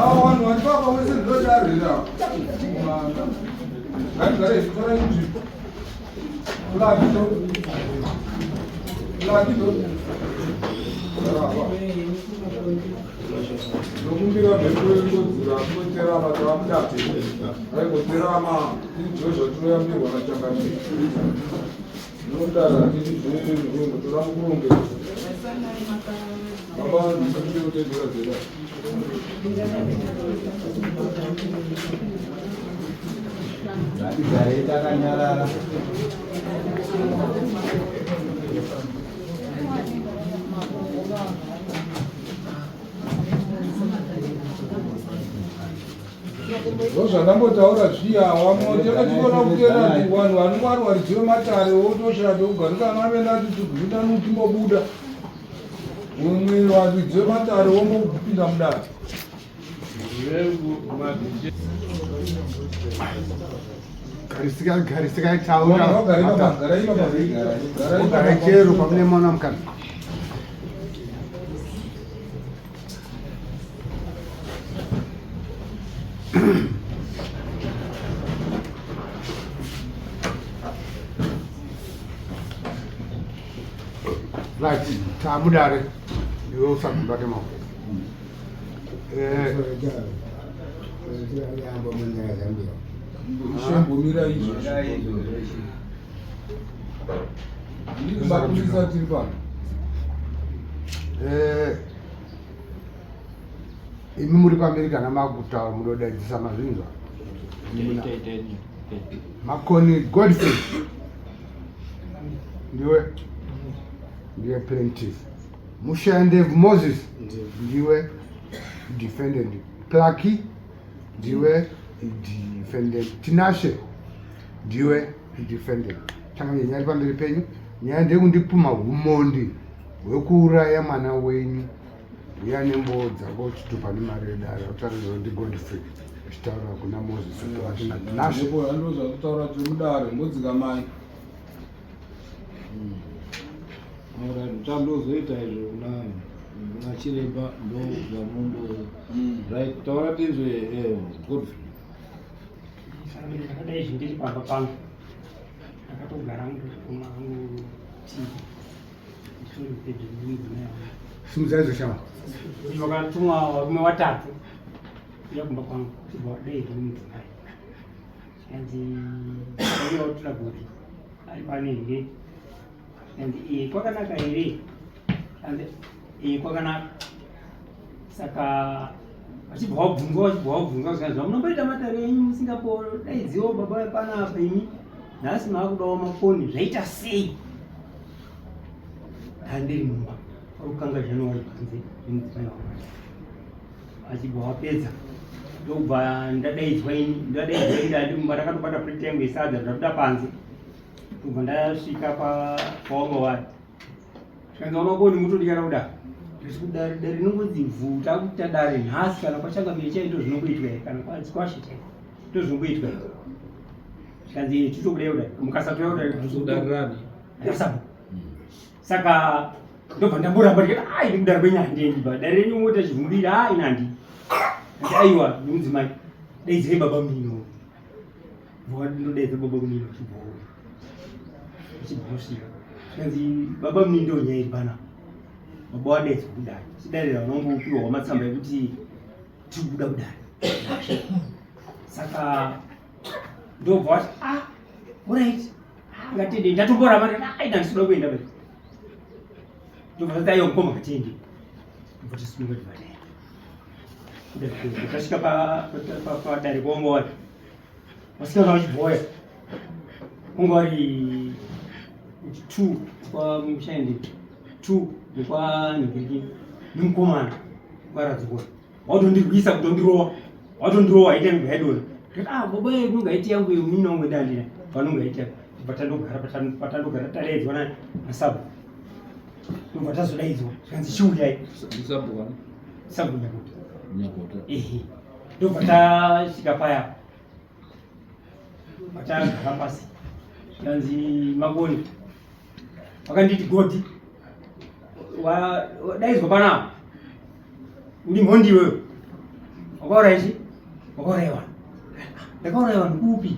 Avo vanhu vari papa vese ndinodarira. Mwana. Ngatigare torai nzvimbo. Kulakito. Kulakito. Ndokumbira mhepo yengodzira kunoterama tavamudate. Vaingoterama izvo zvatinoyambirwa nachangamire. Ndinodara tiri zvenyu toda mukurongedza. Baba ndikumbire kutedzera zera. Ngatigarei takanyarara. Ndozvandambotaura zviya wamwe takachiona kutera kuti vanhu vanenge vari varidzi vematare wotoshaya pekugara kana ave ndati tiguita nutimbobuda umwe varidzi vematare wombopinda mudare. Garisika garisika taura. Garai chero pamune mwana mukadzi. Right, tamudare iwe usagumba kemaoko. Eh. Ishambomira izvo. Ndikubakulisa tiri pano. Eh. Imi muri pamberi kana makutaura munodaidzisa mazvinzwa. Makoni Godfrey ndiwe ndiwe plaintiff. Mushandev Moses ndiwe defendant. Plaki ndiwe defendant. Tinashe ndiwe defendant. Changamire nyaya iri pamberi penyu. Nyaya ndeyekundipumha humondi hwekuuraya mwana wenyu. Uya nemboo dzako chitupa nemari yedare utaridza kuti Godfrey uchitaura kuna Moses kuti vati naTinashe. Ndipo ndozvakutaura tiri mudare mbodzikamai. Alright, chandozoita izvo kuna kuna chiremba ndo zvamundo right taura tinzwe eh, Godfrey. Ndakadai izvi ndiri pamba pangu ndakatogara hangu tii nditori pedyo nemudzimai wangu. Simudzai zvoshama. Vakatumwa varume watatu kuuya kumba kwangu kubva wadai nemudzimai zvikanzi vauya votora bhodhi ari pano here zvikanzi ee kwakanaka here zvikanzi ee kwakanaka saka vachibva vabvunzwa vachibva vabvunzwa zvikanzi zvamunomboita matare enyu musingapodaidziwo baba vepanapa imi nhasi maakudawo mafoni zvaita sei handiri mumba parukanga january panze nemudzimai wangu achibva wapedza ndobva ndadaidzwa ini ndadaidzwa ini ndandi mumba ndakatobata plate yangu yesadza ndabuda panze ndobva ndasvika pawanga wari zvikanzi wamakoni mutodikana kuda ndati kudare dare rinongonzi vhu takuita dare nhasi kana kwachangamire chai ndo zvinongoitwa here kana kwachikwashe chaiko ndo zvinongoitwa here zvikanzi titobuda kudai mukasatouya kudai Kudarirani. ndasabu saka ndobva ndamboramba ndikati ai ndikudaro kwenyu handiendi ba dare renyu mota chivhumbira a ini handi ati aiwa nemudzimai daidzai baba munino ndodaidza baba munino chibhoo chibhosvika zvikanzi baba munini ndo nyaya iri panapa baba wadaidzwa kudare chidarira unongopiwa wamatsamba ekuti tiri kubuda kudare saka ndobva wati ah orit ngatende ndatomboramba ndati ai ndandisikuda kuenda bai ndobva ndati aiwa mukoma ngatende ndobva tasimuka tibva taenda tasvika padare kwawanga wari vasikana vachibhoya wanga wari two kwamushaende two nekwanhingiriki nemukomana kwaradzikora watondirwisa kutondirowa watondirowa haita yangu yaidona ndikati ah baba inonga haiti yangu iyo mini wangu ndandina vanonga haiti yangu patandogara patandogara tadaidzwa na nasabu ndobva tazodaidzwa zvikanzi chiuyai Sabu wani? sabu nyakota Nyakota. ehe ndobva tasvika paya patagara pasi zvikanzi makoni vakanditi godi wadaidzwa panapa uri mhondi iwewe Wakauraya chi? Wakauraya vanhu. Ndakauraya vanhu kupi?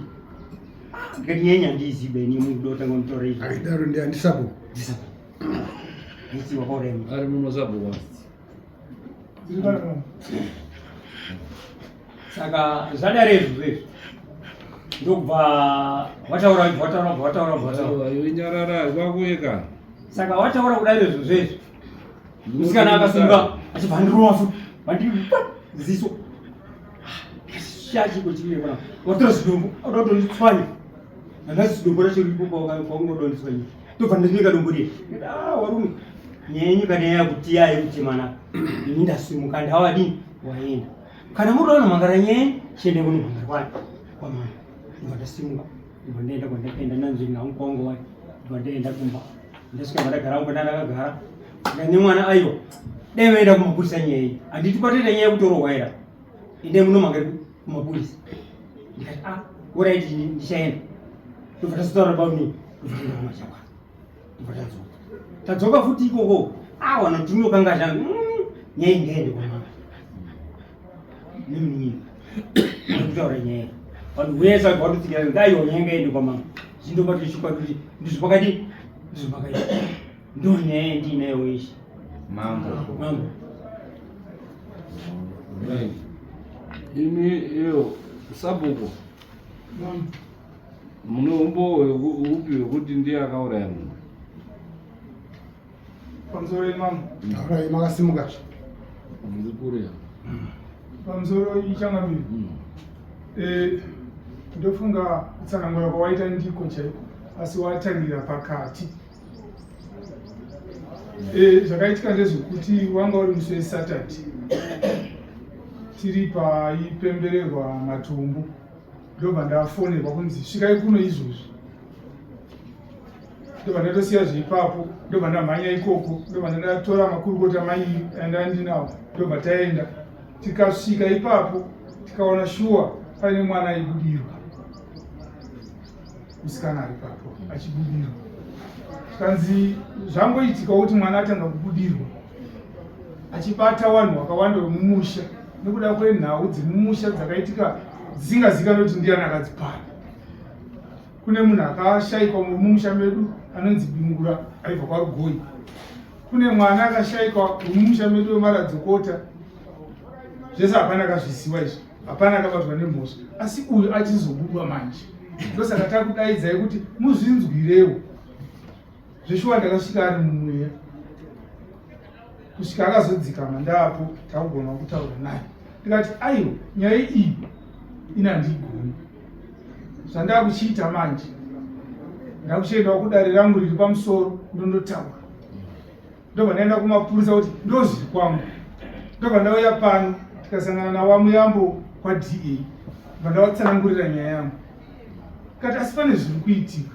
Ah, ndikati nyaya nyandiizibe ini mukuda kutanga kunditaura izvi. Aidaro ndi andisabhuku. Ndisabhuku. Nditi wakauraya munhu. Ari muno sabhuku. Saka zvadaro izvozvo izvi ndokubva wataura wataura wataura wataura. Iwe nyarara kwakueka. Saka wataura kudaro izvozvo izvi musikana akasunga achibva andirova futi vandipa ziso shachiko chii pana watora zidombo auda kutonditswanya handasi zidombo racho riripo paungodonditswanya tobva ndanyika dombo riye ah warume nyaya yenyu kana yakutiya yekutemana ini ndasimuka ndawadini waenda kana muri kuda kunomhangara nyaya yenyu chiendai kunomhangara kwani kwamama ndobva ndasimuka ndobva ndaenda kwandakaenda nanzvenga hangu kwangu wani ndobva ndaenda kumba ndasvika pandagara hangu pandandakagara ndane mwana aiwa dai vaenda kumapurisa nyaya iyi handiti kwatoita nyaya yekutorohwa here endai munomhangara kumapurisa ndikati ah orit ndichaenda ndobva tazotaura bamunini ndobva taenda kumachakwa ndobva tadzoka tadzoka futi ikoko ah wanotinokanga zvangu mm, nyaya iyi ngaende kwamama nemunin'ina kutaura nyaya vanhu vese vabva vatotsigira kuti aiwa nyaya ngaende kwamama zvindobata chokwadi kuti ndizvo pakadii ndizvo pakadii ndo nyaya yandiinayo ishe mambo mambo Right. Imi iyo sabhuku mune umbowo upi wekuti ndiye akauraya munhu? Pamusoro imambo. Taurai makasimuka. Muri kure. Pamusoro ichangamire. Eh, ndofunga kutsanangura kwawaita ndiko chaiko asi watangira pakati. Eh, zvakaitika ndezvekuti wanga uri musi weSaturday tiri paipembererwa matombo ndobva ndafonerwa kunzi svikai kuno izvozvi ndobva ndatosiya zveipapo ndobva ndamhanya ikoko ndobva ndatora makurukota mairi andandinawo ndobva taenda tikasvika ipapo tikaona shuwa paine mwana aibudirwa musikana ari papo achibudirwa zvikanzi zvangoitika kuti mwana atanga kubudirwa achibata vanhu vakawanda vemumusha nekuda kwenhau dzemumusha dzakaitika dzisingazikanwi kuti ndiyani akadzipara Kune munhu akashaikwa mumusha medu anonzi Bingura aibva kwaRugoyi. Kune mwana akashaikwa wemumusha medu weMaradzokota. Zvese hapana akazviziva izvi, hapana akabatwa nemhosva, asi uyu achizobudwa manje. Ndosaka takudaidzai kuti muzvinzwirewo. Zveshuwa ndakasvika ari mumweya kusvika akazodzikama ndaapo takugona kutaura naye ndikati aiwa nyaya iyi ini handiigoni zvandakuchiita manje ndakuchiendawo kudare rangu riri pamusoro ndondotaura ndobva ndaenda kumapurisa kuti ndozviri kwangu ndobva ndauya pano tikasangana nawamuyambo kwada bva ndavatsanangurira nyaya yangu kati asi pane zviri kuitika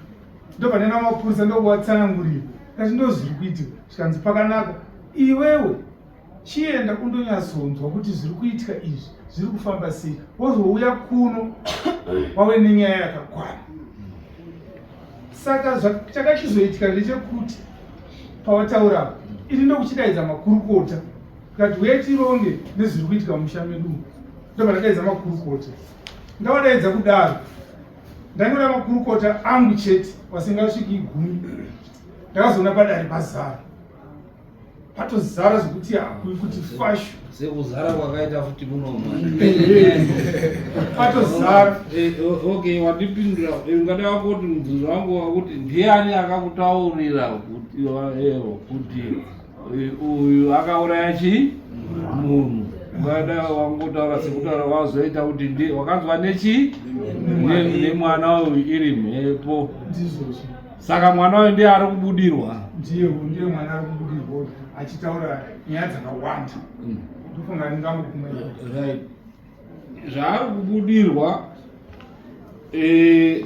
ndobva ndaenda kumapurisa ndokuvatsanangurira kati ndozviri kuitika zvikanzi pakanaka iwewe Chienda undonyatsonzwa kuti zviri kuitika izvi zviri kufamba sei, wozouya kuno wave nenyaya yakakwana. Saka chakachizoitika ndechekuti pawataura apa, ini ndokuchidaidza makurukota tikati huya tironge nezviri kuitika mumusha medu umu. Ndobva ndadaidza makurukota, ndavadaidza kudaro ndangoda makurukota angu chete vasingasviki gumi, ndakazoona padare pazara patozara zvekuti hakui kuti fashu sekuzara kwakaita futi muno patozara eh, okay wandipindura eh, ungada wako kuti mubvunzo wangu wakuti ndiani akakutaurira kuti eh, kuti uyu akauraya chii munhu ungada wangotaura sekutaura wazoita kuti ndi wakanzwa nechii nemwana uyu iri mhepo Saka mwana uyu ndiye ari kubudirwa. Ndiye ndiye mwana ari kubudirwa achitaura nyaya dzakawanda. Mm. Ndofunga ndingangoguma Right. Zvaari kubudirwa eh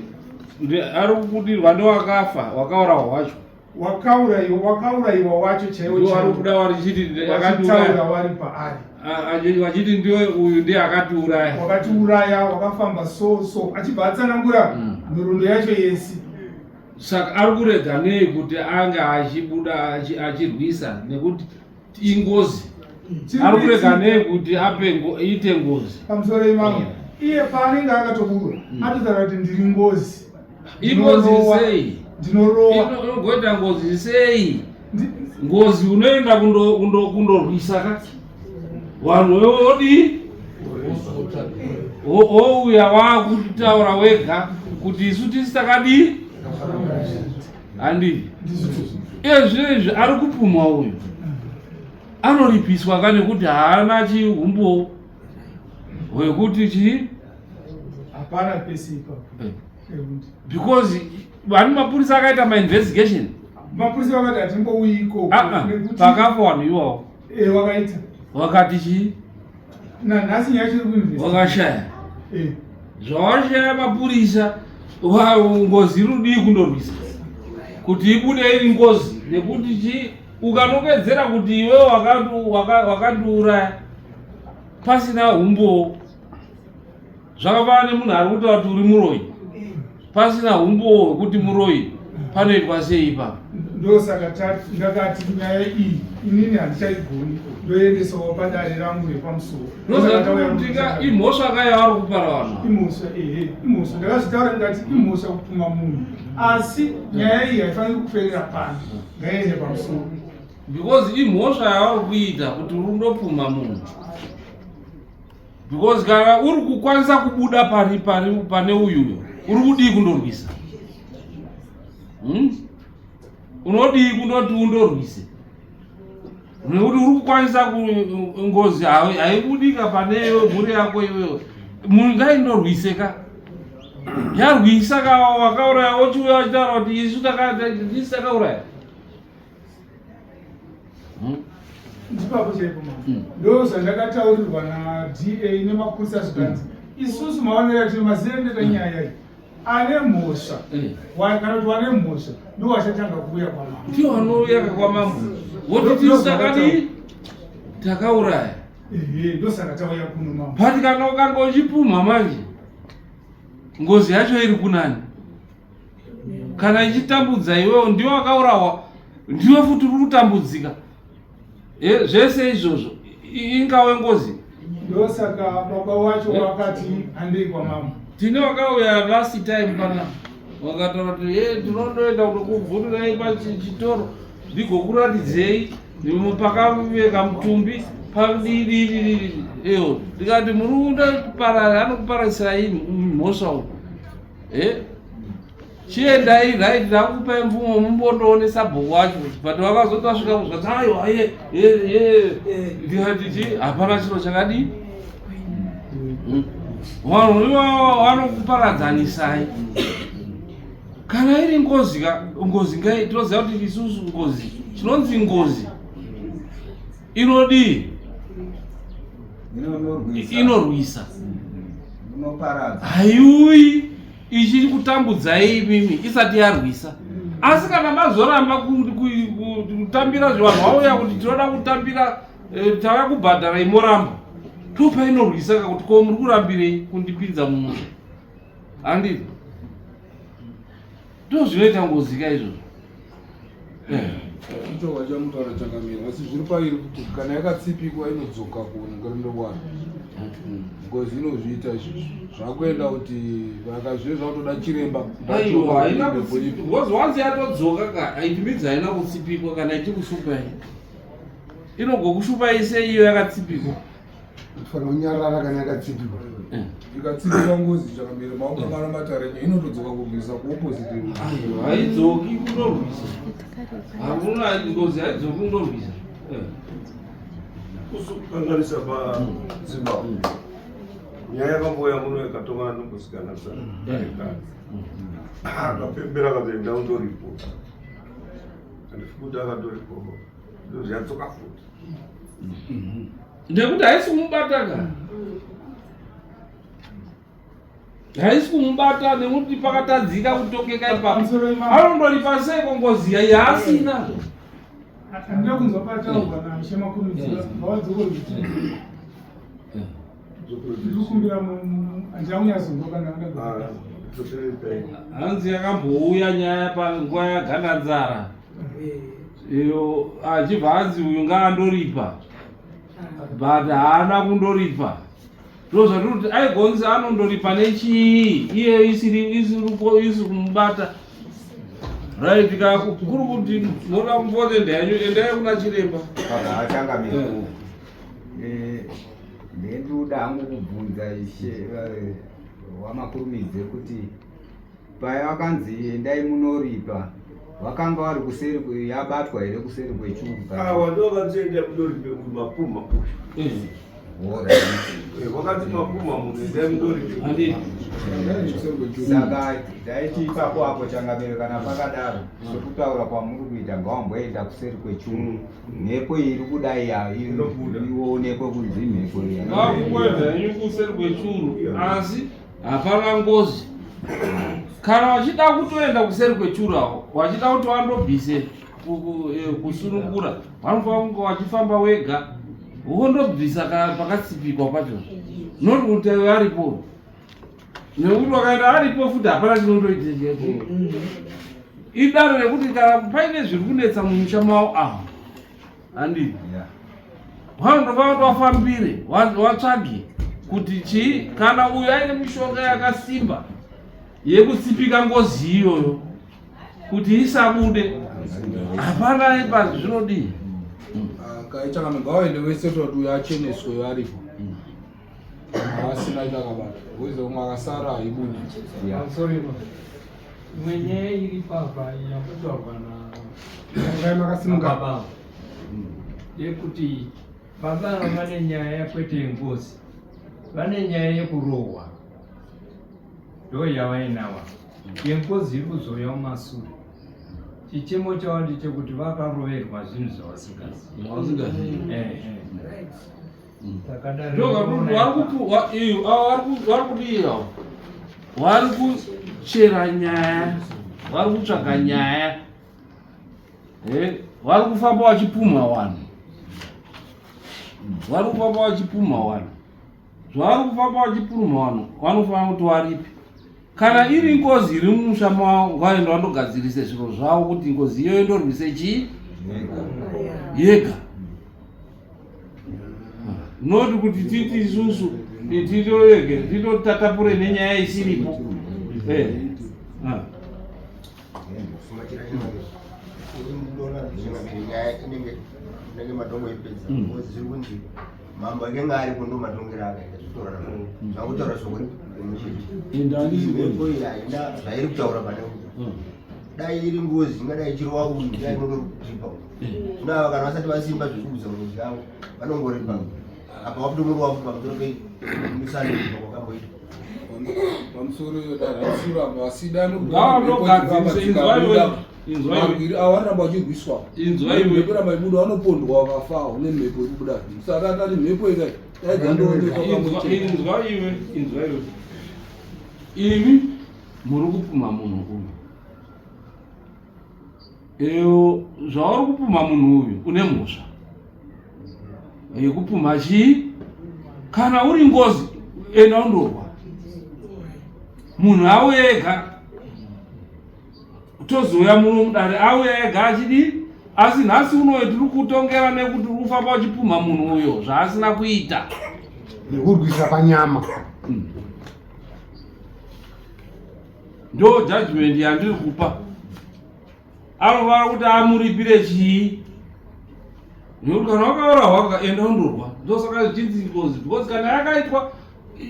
ari kubudirwa ndowakafa wakaurawa wacho. Wakaurayiwa wakaurayiwa wacho chaiwo chaiwo. Vari kuda warichiti akatiuraya wari paari. Vachiti ndiwe uyu ndiye akatiuraya. Wakatiuraya wakafamba so so achibva atsanangura mm. nhoroondo yacho yese. Saka ari kurega nei kuti ange achibuda achirwisa nekuti ingozi. Ari kurega nei kuti ape iite ngozi pamusoro imambo iye paanenge akatoburwa mm. atotaura kuti ndiri ngozi. Ingozi sei? Ndinorowa. Unogoita ngozi sei? Ngozi unoenda kundorwisa ka vanhu wodii wouya wakutaura wega kuti isu tisi takadii handii iye zvino izvi ari kupumwa uyu anoripiswa ka nekuti haana chihumbowo hwekuti chii hapana pese ipapo eh. Because vani mapurisa akaita mainvestigation mapurisa vakati hatimbouyi ikoko ah, ah, pakafa vanhu iwawo eh, wakaita wakati chii nanhasi nyaya chiri kuinvest wakashaya eh. Zvawashaya mapurisa ngozi iri kudii kundorwisa kuti ibude iri ngozi nekuti chii ukanongedzera kuti iwe wakandiuraya pasina humbowo zvakafanana nemunhu ari kutaura kuti uri muroyi pasina humbowo hwekuti muroyi panoitwa sei ipapo ndosaka ndakati nyaya iyi inini handichaigoni ndoendesawo padare rangu repamusoro ndozakutika imhosva ka yavari kupara vanhu imhosva ehe imhosva ndakazvitaura ndikati imhosva kupuma munhu asi nyaya iyi haifaniri kuperera pano ngaiende pamusoro because imhosva yavari kuita kuti uri kundopuma munhu because kana uri kukwanisa kubuda pari pari pane uyuyo uri kudii kundorwisa hmm? Unodii kundoti undorwise nekuti uri kukwanisa ngozi haibudika pane mhuri yako iwewe munhu ngaindorwise ka yarwisa ka wakauraya ochiuya wachitaura kuti isu takauraya Hmm? Ndipapo chaipo mama. Hmm. Ndo zvandakataurirwa na DA nemapurisa zvikanzi hmm. isusu maonero atino mazira ndeta nyaya iyi ane mhosva kana kuti wane mhosva ndo wachatanga kuuya kwamambo. Ndiwo anouya kwamambo. Woti tisu takadii? Takauraya. Ehe, ndosaka tauya kuno mambo. But kana ukanga uchipumha manje ngozi yacho iri kunani? Kana ichitambudza iwewo ndiwe wakaurawa ndiwe futi uri kutambudzika eh, zvese izvozvo ingawe ngozi ndosaka baba wacho eh. wakati handei kwamambo tine wakauya last time pana wakataura kuti e tinondoenda kutokuvhurirai pachitoro ndigokuratidzei pakaveka mutumbi padidididi eyo ndikati muri kuda anokuparasirai mhosva uku Eh? Chiendai right ndakupai mvumo mumbondoone sabhuku wacho but vakazoti vasvika kuzvati aiwa ye ye ye ndikati chi hapana chiro chakadii hmm. vanhu ivavo vanokuparadzanisai kana iri ngozi ka ngozi ngai tinoziva kuti isusu ngozi chinonzi ngozi inodii inorwisa haiuyi ichiri kutambudzai imimi isati yarwisa asi kana mazoramba kutambira zvivanhu vauya kuti tinoda kutambira eh, tauya kubhadhara imoramba topa inorwisa ka kuti ko muri kurambirei kundipinza mumusha handiti ndozvinoita ngozi ka izvozvo eh. Icho vachamutaura changamira asi zviri pairi kuti kana yakatsipikwa inodzoka kunongorendo kwayo ngozi inozviita izvozvo zvakuenda kuti vakazvive zvakutoda chiremba aiwa haina kutsipikwa ngozi wanzi yatodzoka ka it means haina kutsipikwa kana ichikushupai inogokushupai sei iyo yakatsipikwa Kufanira kunyarara kana yakatsipikwa. Eh. Ikatsipikwa ngozi chakamira maoko kana matare enyu inotodzoka kurwisa kuopposite. Aiwa haidzoki kundorwisa. Hakuna ngozi haidzoki kundorwisa. Eh. Kuzokanganisa pa Zimbabwe. Nyaya yakambouya muno yakatongana nokusikana sana. Akapembera akati enda undoripota. Andifuti akatoripota. Ndozvadzoka futi. Ndekuti haisi kumubata ka haisi kumubata nekuti pakatadzika kutongeka ipapo anondoripa seiko ngozi yaasina handina kunzwa pataurwa naishe makurudzira vawadzokorodzera ndikukumbira handina kunyatsonzwa kana hanzi yakambouya nyaya panguva yagandanzara iyo achibva anzi uyu ngaandoripa. But haana kundoripa. Ndozvatiri kuti aigonzi anondoripa nechii iye isiri isiri isiri kumubata. Right ka kuri kuti moda kumboenda henyu endai kuna chiremba. Achangamire. Eh. Ndendoda hangu kubvunza ishe eh, wamakurumidze kuti paya vakanzi endai munoripa vakanga vari kuseri yabatwa here kuseri kwechuru awa ndo vakanzi endai munoripe mapumha uyu eh. Wakati mapumha munhu endai munoripe saka taiti ipapo apo changamire kana pakadaro sekutaura kwamuri kuita ngawamboenda kuseri kwechuru mm. mhepo iri kudai ionekwe kunzi mhepo iya ngakungoenda henyu kuseri kwechuru asi hapana ngozi kana vachida kutoenda kuseri kwechuru avo vachida kuti vandobvise eh, kusunungura vanofanira kunge vachifamba wega wondobvisa kana pakatsipikwa pacho not kuti varipo nekuti wakaenda aripo futi hapana chinondoita chete idaro rekuti kana paine zviri kunetsa mumusha mavo avo handii vanondofana kuti vafambire watsvage kuti chii kana uyu aine mishonga yakasimba yekutsipika ngozi iyoyo kuti isabude hapana ipa zvinodii kaitanga ngawaende wese toti uyo acheneswe uyo aripo asina chakabata uize umwe akasara haibudi imwe nyaya iri papa yakutaurwa na baba yekuti baba ava vane nyaya kwete yengozi vane nyaya yekurohwa ndo yavainawa yengozi iri kuzouya mumasure chichemo chavo ndechekuti vakaroverwa zvinhu zvavasingazivi vari kudii avo vari kuchera nyaya vari kutsvaga nyaya eh, vari kufamba vachipumha vanhu vari kufamba vachipumha vanhu zvavari kufamba vachipumha vanhu vanofanira kuti varipi kana iri ngozi iri mumusha mavo ngaenda vandogadzirise zviro zvavo kuti ngozi iyoyo ndorwise chii yega not kuti titi isusu titoege titotatapure nenyaya isiripo eh. ah. Mambo akanga aripo ndo matongero akaita zvitora mm. zvakutaura shoko mhepo iyi haina zvairi kutaura pane mm. dai iri ngozi ingadai ichirova uyu dai inondoripa zvino ava kana vasati vasimba zvekuudza ngozi yavo vanongoripa apa wakutomurova futi pamusoro pemisano kwakamboitwa pamusoro iyo darasuramba vasida Inzwai awo anoramba achirwiswa. Inzwai mhepo ramba ibuda vanopondwa vakafa une mhepo iri kubuda. Saka tati mhepo ika dai ndoonekwa pamwe chete. Inzwa iwe, inzwa iwe. Imi muri kupumha munhu uyu. Eyo zvauri kupumha munhu uyu une mhosva. Yekupumha chii? Kana uri ngozi enda undorwa. Munhu auye ega tozouya muno mudare auya ega achidii asi nhasi unoyo tiri kutongera nekuti uri kufamba uchipumha munhu uyo zvaasina kuita nekurwisa panyama hmm. ndo judgment yandiri kupa anofanira kuti amuripire chii nekuti kana wakaura hwaka enda undorwa ndosaka zvichinzi ngozi because kana yakaitwa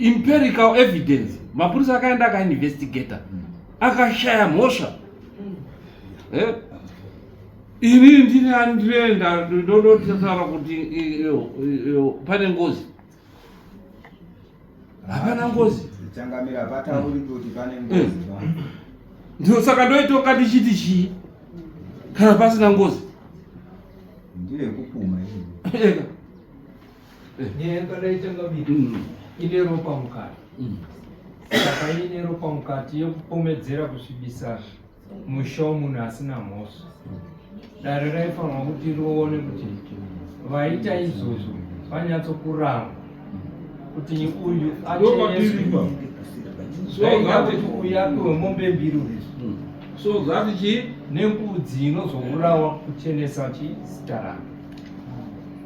empirical evidence mapurisa akaenda akainvestigata akashaya mhosva eh? ini ndini andinoenda ndonotaura kuti pane ngozi hapana ngozi changamira hapatauri kuti pane ngozi eh. Ndio saka ndoitoka ndichiti chii kana pasina ngozi ndiyo yekupuma ega nyaya yakadai changamira mm. ine ropa mukati mm. saka ine ropa mukati yekupomedzera kusvibisa musha wemunhu asina mhosva dare raifanirwa kuti rione kuti vaita izvozvo vanyatsokurangwa kuti uyu acheneswe kuti uyu apiwe mombe mbiri uyu hmm. so that chii nembudzi inozourawa kuchenesa chi zita rake.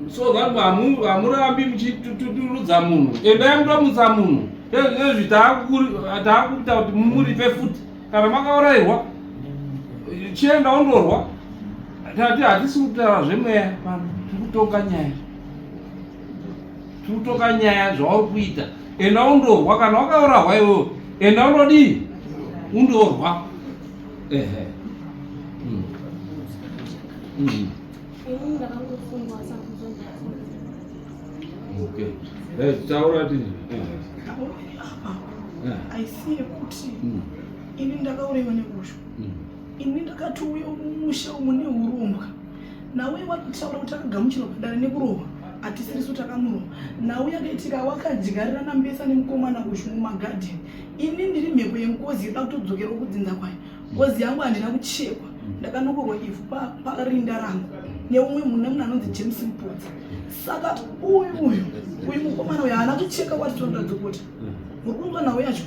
So that hamurambi muchituturudza munhu. Endai mundomutsa munhu. Ezvi taakuita kuti mumuripe futi. Kana makaurairwa chienda undorwa. Tati hatisi kutaura zvemweya pano, tiri kutonga nyaya. Tiri kutonga nyaya zvauri kuita. Enda undorwa kana wakaurahwa iwewe. Enda undodii? Undorwa. Ehe. Okay. Eh, taura ti. Aisi yekuti ini ndakauraiwa nekusho. Ini ndakatouya mumusha umu nehurombwa. Nauye wakutaura kuti akagamuchirwa padare nekurohwa hatisirisu takamurova. Nhau yakaitika wakadyarirana mbesa nemukomana ushu mumagadheni. Ini ndiri mhepo yengozi yoda kutodzokerawo kudzinza kwayo. Ngozi yangu handina kuchekwa, ndakanokorwa ivhu parinda rangu neumwe munhu nemunhu anonzi James Mupotsa. Saka uyu uyu uyu mukomana uyu haana kucheka kwaTisonda Dzokota. Muri kunzwa nhau yacho?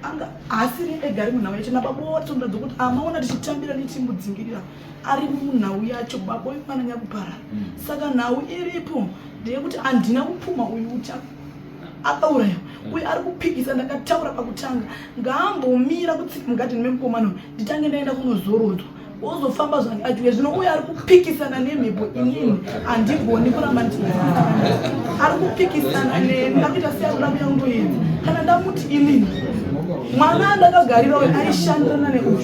Anga haasiri ega ari munhau yacho nababa waTisonda Dzokota amaona tichitambira netimudzingirira ari munhau yacho baba uyu mwana nyakuparara. Saka nhau iripo ndeyekuti handina kupumha uyu ucha akauraya uyo ari kupikisa ndakataura pakutanga ngaambomira kutsika mugadheni memukomana uyu nditange ndaenda kunozorodzwa wozofamba zvake achiuya zvino uyo ari kupikisana nemhepo inini handigoni kuramba ndichipikisana ari kupikisana neni ari kuita seari kuda kuya kundoedza kana ndamuti inini mwana andakagarira uyo aishandirana neuyu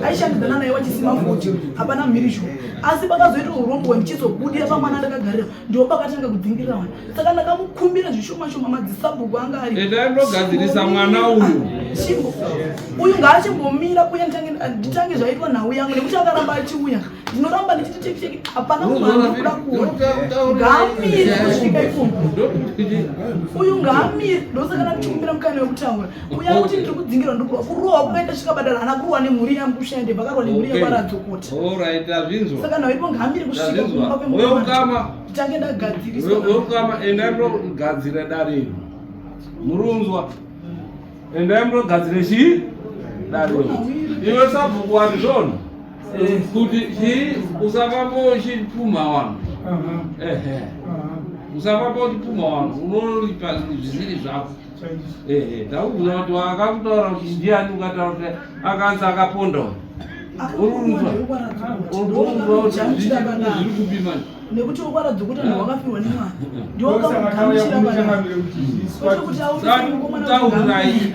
aishandidzana naye wachisima futi hapana mhirizho asi pakazoita urombo ndichizobudira pamwana andakagarira ndiwo pakatanga kudzingirira mwana saka ndakamukumbira zvishoma shoma madzisabhuku anga ari endai ndogadzirisa mwana uyu chimbo uyu ngaachimbomira kuya nditange zvaitwa nhau yangu nekuti akaramba achiuya ndinoramba ndichiti cheki cheki hapana munhu andikuda kuona ngaamire kusvika ikoko uyu ngaamire ndosaka ndachikumbira mukana wekutaura uya kuti ndiri kudzingirwa ndikurohwa kurohwa kukaita svika badala haana kurohwa nemhuri yangu kushaya ndebva akarwa nemhuri yakwaradzokota saka nhau iripo ngaamire kusvika kumba kwemukomana nditange ndagadzirisa weukama endai munogadzira dare iro murunzwa endai munogadzire chii dare iro iwe sabhuku wati zvona kuti chii usafamba uchipumha vanhu ehe usafamba uchipumha vanhu unoripa zvisiri zvako ehe ndakubvunza kuti wakakutaura kuti ndiani ukataura kuti akanzi akaponda uyu urunzwa urunzwa kuti zviri kupi manje nekuti ukwaradza kuti vanhu vakafirwa nemwana ndiwakamugamuchira kwete kuti autaurirai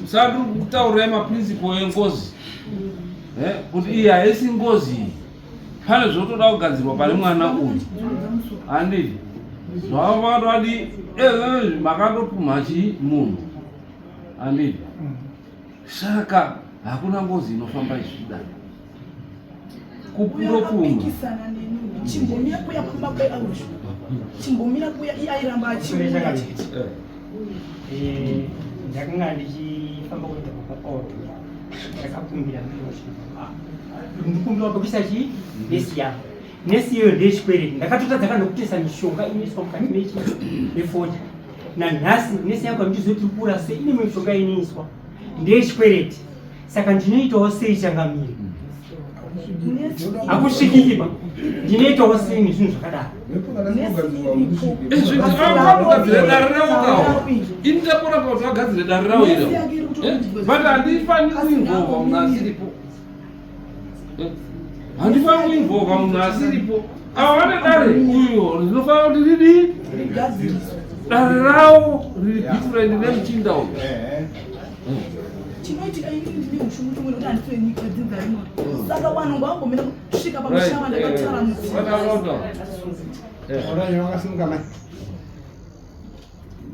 usati uri kutaurirai maprinciple engozi kuti iyi haisi ngozi iyi pane zvotoda kugadzirwa pane mwana uyu handiti zvavo vakatowadi makandopumha chii munhu handiti saka hakuna ngozi inofamba ichida kupurokuma chimbomira kuya kumba kweaushu chimbomira kuya iye airamba achiuya chete ndakanga ndichifamba kuenda kwapaoro ndakakumbira ndikumbira kuisa chii nesi yangu nesi iyoyo ndeyechikwereti ndakatotadza kana nokutesa mishonga inoiswa mukati mechi mefodya nanhasi nesi yangu handizivi kuti kura sei ine mishonga inoiswa ndeyechikwereti saka ndinoitawo sei changamire hakusvikiki ba ndinoitawo sei nezvinhu zvakadaro izvi dare ravo kawo ini ndapona pakuti vagadzire dare ravo iro but handifaniri kuinvolva munhu asiripo handifaniri kuinvolva munhu asiripo ava vane dare uyo rinofanira kuti ridii dare ravo riri different nemuchinda uyu chinoitika ini ndine ushungu tumwe nekuti handisi wenyika dzinza rino saka vanhu ngavambomira kusvika pamusha vandakatara mudzivakasimuka mai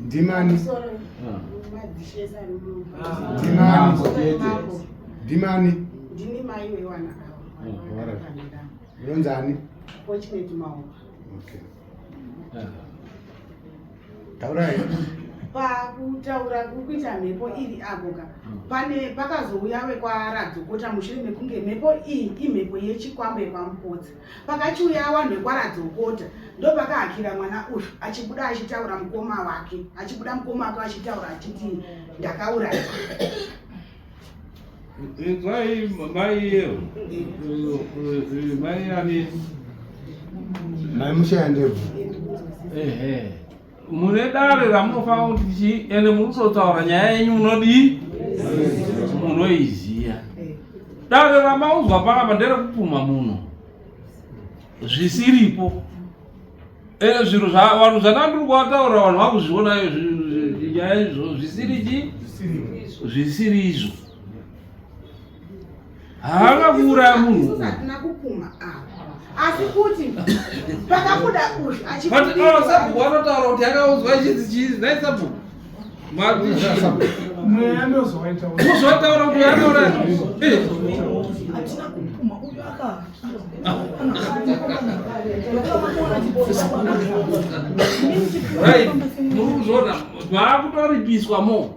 ndimani ndimani ndimani ndini mai wewana ava unonzani Fortunate Maoka okay taurai pakutaura kuri kuita mhepo iri apo ka pane pakazouya vekwaradzokota mushure mekunge mhepo iyi imhepo yechikwambo yekwamupotsa pakachiuya vanhu vekwaradzokota ndopakahakira mwana uyu achibuda achitaura mukoma wake achibuda mukoma wake achitaura achiti ndakauraya Inzwai mai iyo mai ani mai mushaya ndebvu. Ehe. Mune dare ramunofanira kuti chii ende muri kutotaura nyaya yenyu munodii? Munoiziya. Dare ramaudzwa panapa nderekupumha munhu zvisiripo. Ende zvinhu vanhu zvandandiri kuvataura vanhu vakuzviona nyaya izvo zvisiri chii? Zvisiri izvo. Haana kuuraya munhu. Hatina kupuma ava. Asi kuti pakabuda uyu achibuda. Sabhuku anotaura kuti akaudzwa chinzi chii? Nhai sabhuku. Mweya ndozowaitaura. Uzotaura kuti anouraya. Eh. Hatina kupuma uyu aka. Right. Muri kuzviona vakutoripiswa mo.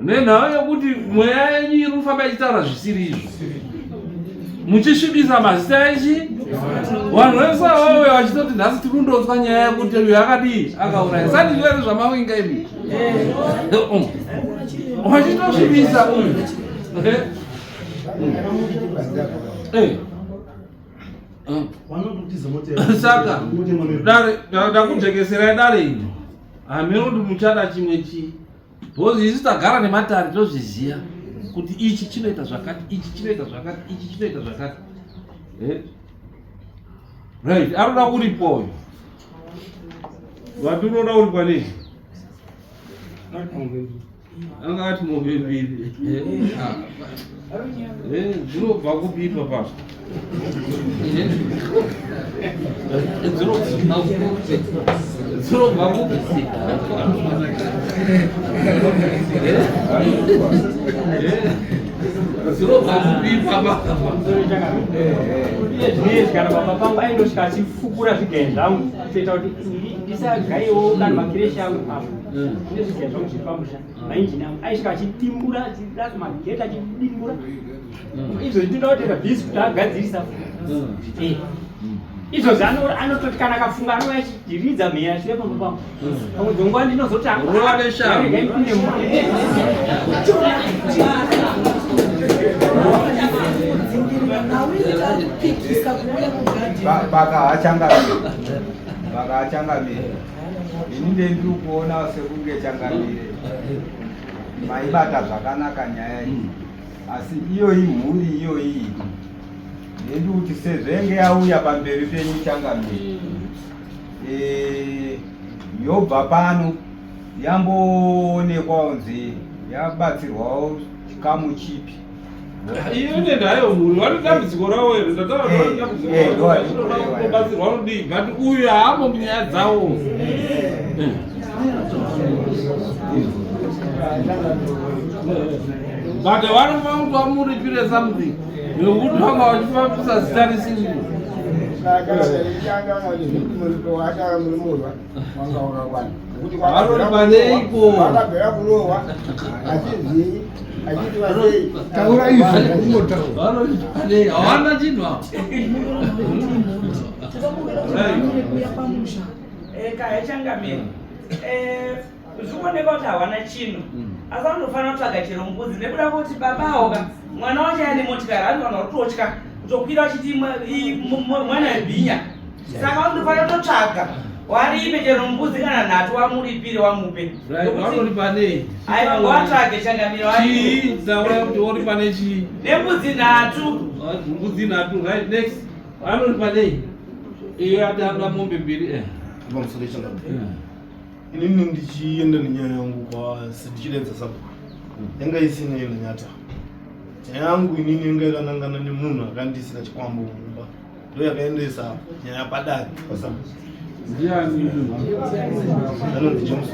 Nenhau yekuti mweya yenyu iri kufamba ichitaura zvisiri izvo, muchisvibisa mazita echi vanhu vese vauya vachitoti nhasi tiri kundonzwa nyaya yekuti uyu akadii akauraya sani zvere zvamawinga imi vachitosvibisa uyu. Saka dare ndakujekeserai dare iri hameno kuti muchada chimwe chii. Because isu tagara nematare tozviziva kuti ichi chinoita zvakati, ichi chinoita zvakati, ichi chinoita zvakati. Eh? Right, anoda kuripwa uyu. Vati unoda kuripwa nei? Anga ati mombe mbiri. Eh, ah. Eh, dzinobva kupi ipapa? Dzinobva kupi? Dzinobva kupi ipapa? Zvinezvi kana baba pangu aindosvika achifukura zvigayo zvangu kutoita kuti ndisagaiwo kana makireshi angu apo ndine zvigayo zvangu zviri pamusha mainjini angu aisvika achitimbura achiratsa mageti achidimbura izvozvi ndinoda kutoita bhizi kuti agadzirisa eh. izvozvi anototi kana akafunga anouya achiridza mheya achiuya pamba pangu pamwe dzonguva ndinozoti Baka achangamire ini ndendiri kuona sekunge changamire maibata zvakanaka nyaya iyi asi iyoyi mhuri iyoyi ndendi kuti sezvo yenge yauya pamberi penyu changamire eh, yobva pano yamboonekwa kunzi yabatsirwawo chikamu chipi iyo ine hayo mhuri vane dambudziko ravo here ndataura eh, dambudziko eh, ravo vanodii but uyu haamo munyaya dzawo eh. But vanofanira kuti vamuripire something nekuti vanga vachifambisa zita risiri. Vanoripaneiko? Taura izvi ungotaura. Vanoripanei? Hawana chinhu ava. Kaya changamire. Zvikuoneka kuti hawana chinhu asi vanofanira kutsvaga chero mbudzi nekuda kwekuti baba avo ka mwana wacho ane motikari hanzi vanhu vari kutotya kutokwira vachiti mwana webhinya saka vanotofanira kutotsvaga warime chero mbudzi kana nhatu wamuripire wamupe Vanoripa nei? Aiwa ngawatsvage changamire Chii? Taura kuti woripa nechii? Nembudzi nhatu. Mbudzi nhatu, right next. Anoripa nei? Iyo ati anoda mombe mbiri eh. Pamusoro changamire. Inini ndichienda nenyaya yangu kwa ndichidaidza sabhuku. Yanga isina yenyata. Nyaya yangu inini yanga yakanangana nemunhu akandiisira chikwambo mumba. Ndo yakaendesa nyaya padare pasabhuku. Ndiani? Anonzi James.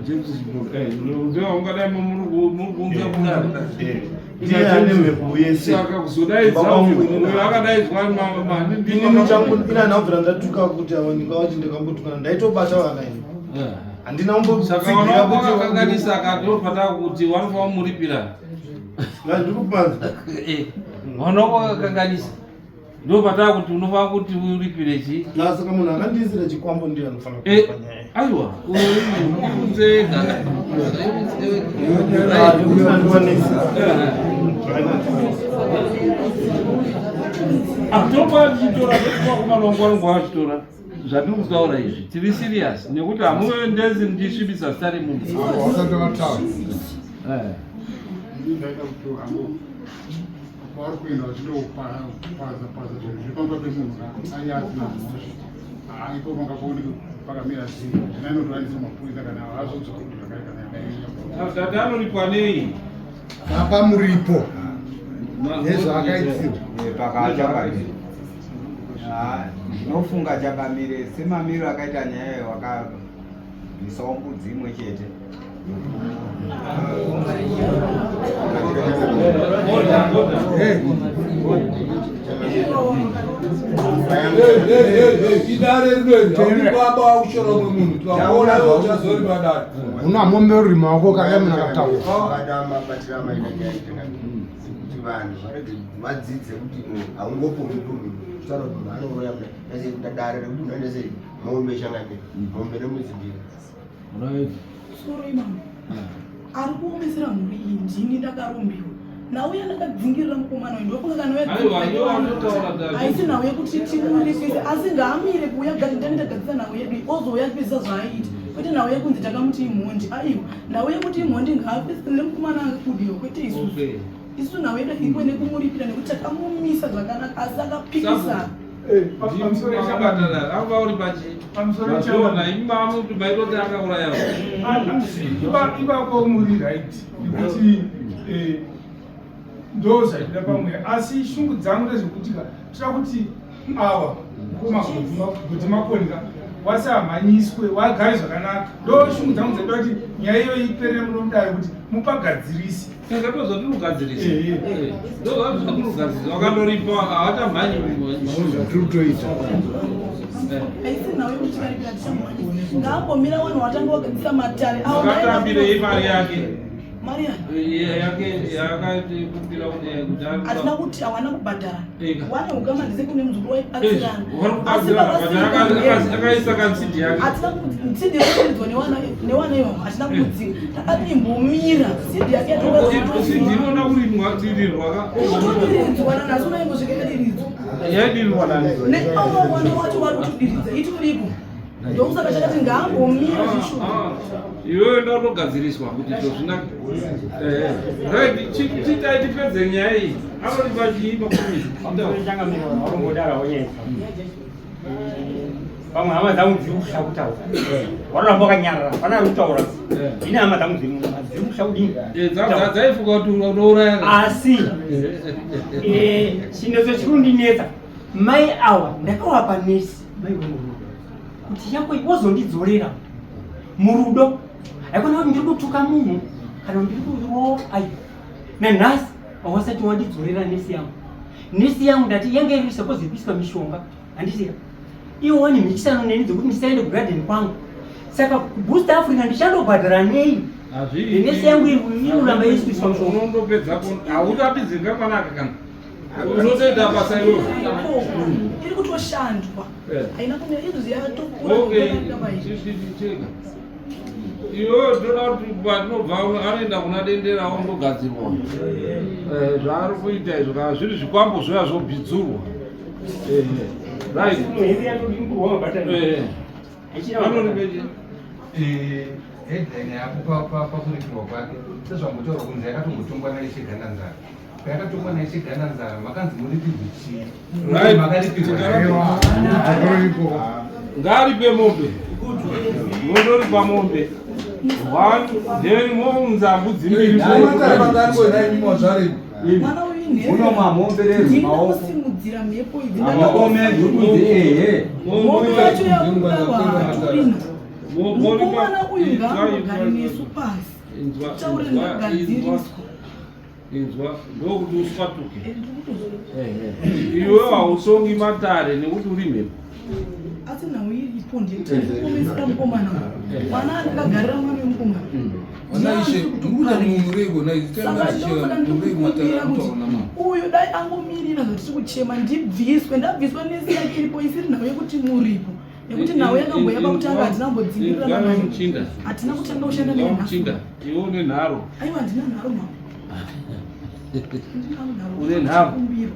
James eh, ndio ungadai muri kuunza kudare. Eh. Ndiye ane mhepo yese. Saka kuzodaidza uyu uyu akadaidzwa inini changu ini handina kubvira ndatuka kuti ava ndingavati ndakambotukana ndaitobata vana ini handina Saka wakakanganisa akatopata kuti wanofanira kumuripira. Ndikupanza. Eh, wana wakakanganisa. Ndo pataa kuti unofanira kuti uripire chii? Saka munhu akandiisira chikwambo ndiye anofanira eh, kupa nyaya. Aiwa, uunzega. Ah, topa chitora, topa kumalongo alongo achitora. Zvatiri kutaura izvi tiri serious nekuti hamuendesi muchisvibisa zita remunhu. Wasati wataura. Eh. Ndaida kuti hangu kwaari kuenda vachinopaza paza zvinhu zviri pamba pemunhu ari asina mhosva. Haa ipo pangapaoneke pakamira sei zvina inotowanisa mapurisa kana azodzoka kuti zvakare kana yadai. Tati anoripwa nei? Apa muripo nezvaakaitirwa. Pakachangamire ndinofunga changamire semamiro akaita nyaya iyo wakabvisawo mbudzi imwe chete. Idare rinori haudi baba wakushora umwe munhu tikakuona iwe uchazori padare. Una mombe uri maoko kana munhu akataura. Vakada mabatiro amaita nyaya changamire kuti vanhu varege vadzidze kuti haungopomi munhu kutaura kuti munhu anoroya kudai ase kuita dare rekuti munhu anoita sei mombe changamire mombe nembudzi mbiri. Right. Sorry mama. Ari kuomesera mhuri iyi ndini ndakarombiwa. Nhau yandakadzingirira mukomana uyu ndofunga kana Aiwa, iwe watotaura dai. haisi nhau yekuti timuripise asi ngaamire kuuya gati ndani tagadzisa nhau yedu iyi, ozouya kupisa zvaaiita kwete nhau yekunzi takamuti imhondi aiwa nhau yekuti imhondi ngaapise nemukomana akabudiwa kwete isusu Okay. isu nhau yedu haikwe nekumuripira nekuti takamumisa zvakanaka asi akapikisana Makabatana, anga uri pachi. Mazviona, imi mamuti maitoti akauraya. Ipapo muri right nekuti ndo zvaida pamweya asi shungu dzangu ndezvekuti ka toda kuti awa kuti makonika wasamhanyiswe wagare zvakanaka ndo shungu dzangu dzaida kuti nyaya iyoyi iperere muno mudare kuti mupagadzirise. Saka ndo zvatiri kugadzirisa. Ndo zvatiri kugadzirisa. Wakandoripa hawachamhanyi. Zvatiri kutoita. Haisi nhau yekuti varipira tichamhanyisa ngaambomira vanhu watanga wagadzisa matare avo Wakatambirei mari yake? Mari yani? Yake yakatikumbira kuti kuti hatina kuti hawana kubhadhara Ega. wane ukama ndise kune muzukuru waibatsirana Vari kubatsirana, but akaisa kansidi yake. hatina sidi yakadiridzwa newana iwawo hatina kumudzinga takati imbomira sidi yake Sidi inoda kurimwa dirirwa ka. yatodiridzwa nanhasi unaingosvika yakadiridzwa Yaidirirwa nani? neawa wana wacho wari kutodiridza itoripo ndokusaka chakati ngaambomira zvishuwa Iwewe enda unogadziriswa kuti izvo zvinake. Right, chitai tipedze nyaya iyi. Anoripa chii makomisi? Changamire varombodarawo nyaya pamwe hama dzangu dziri kusha kutaura waroramba wakanyarara pana ari kutaura ine hama dzangu dziri dziri kusha kudini Dzaifunga kuti unouraya. Asi chinetso chiri kundinetsa mai awa ndakawapa nesi mai wemurudo kuti yako wozondidzorera murudo haikona kuti ndiri kutuka munhu kana ndiri kurowa ai nanhasi awasati wandidzorera nesi yangu nesi yangu ndati yange iri suppose kuiswa mishonga handisiya iwo wani mhikisano neni dzekuti ndisaende kugarden kwangu saka kuboost africa ndichandobhadhara nei nesi yangu iri kuramba iri kuiswa mishonga Unondopedza hautapidzi ngamwanaka kana. Unotoita basa iwewe. iri kutoshandwa haina kumira izvozvi yatokura Okay, chega. Iwewe toda kuti patinobva anoenda kuna Dendera ondogadzirwa. Zvaari kuita izvo kana zviri zvikwambo zvoya zvobhidzurwa. Right. Anoripechi. Headline yako pakuripirwa kwake sezvambotaurwa kunzi yakatombotongwa naIshe Gandanzara. Payakatongwa naIshe Gandanzara makanzi muripirwe chii? Right. Makaripirwa. Ngaaripe mombe. Mondoripa mombe. One, then mounza mbudzi mbiri. Mwana uyu inherera. Unomwa mombe rero Ndini maoko. ndakusimudzira mhepo idzi Maoko medu ehe. Mombe yacho yakudawa hatorina mukomana uyu ngaambogare nesu pasi taure ndagadziriswa Inzwa, ndokuti uswatuke. Iwe hausongi matare nekuti uri mhepo. Asi nhau iripo ndeyekuomesera mukomana uyu. Mwana anenge mwana wemukomana. Wanaishe, ndikuda munhu reiko Saka ndosaka ndikukumbira kuti uyu dai angomirira zvatiri kuchema ndibviswe ndabviswa nesi yake iripo isiri nhau yekuti muripo nekuti nhau yakamboya pakutanga hatina kumbodzingirira Inzwa muchinda. hatina kutanga kushanda Inzwa naye nhasi. muchinda. Iwe une nharo. Aiwa handina nharo mama. Handina nharo. Une nharo. Kumbiro.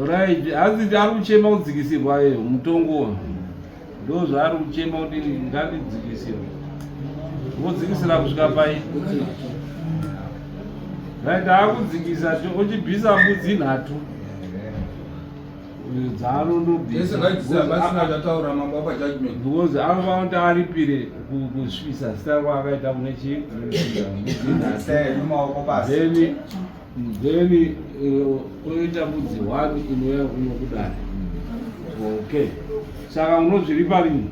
Right, hanzi ari kuchema kudzikisirwa mutongo. Ndo zvaari kuchema kuti ngandidzikisirwe. Vodzikisira kusvika pai? Right, akudzikisa ochibvisa mbudzi nhatu dzaanondobvisa anofanira kuti aripire kusvibisa zita kwaakaita kune chii then then oita mbudzi one inouya kuno kudare. Okay, saka unozviripa rini?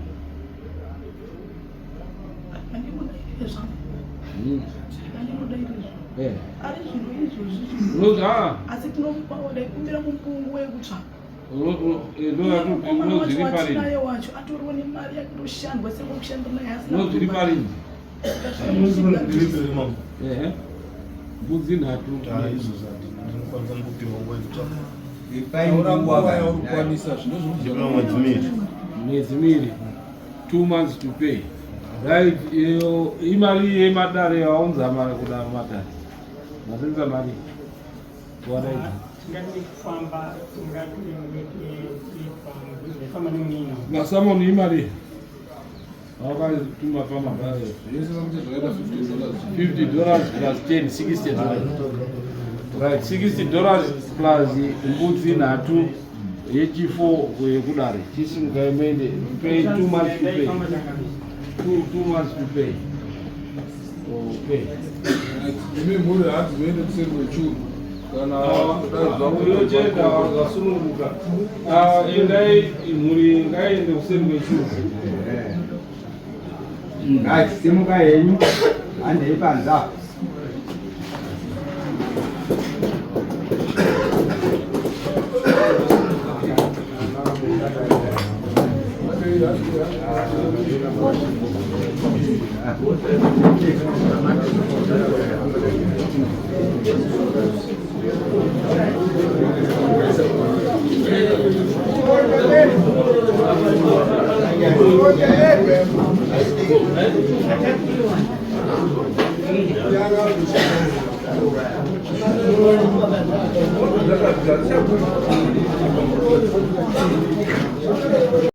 Ari zvino izvozvi asi tinomupawo ndaikumbira mupungu wekutsvaka unozviripa rini? Wacho atoriwo nemari yake toshandwa sekushanda naye asina. Unozviripa rini? Mbudzi nhatu. Ndinokwanisa kupiwa nguva yekutsvaka. Yaurikwanisa. Mwedzi 2. Mwedzi 2, 2 months to pay. Right, iyo imari yemadare yaunza mari kuda matare masenza mari wadaidza. Tingati kufamba, tingati famba nemunina. Masamoni imari wakatuma famba Zvese zvakaita $50. $50 plus 10, $60. Right, $60 plus mbudzi nhatu yechifo yekudare. Chisimukai muende. Pay 2 months to pay, 2 months to pay. Okay. Imi mhuri hanzi muende kuseri kwechuru kana. Uyochenda wasununguka. Ah, endai mhuri, ngaiende kuseri kwechuru. Ngachisimuka henyu, handei panze apo.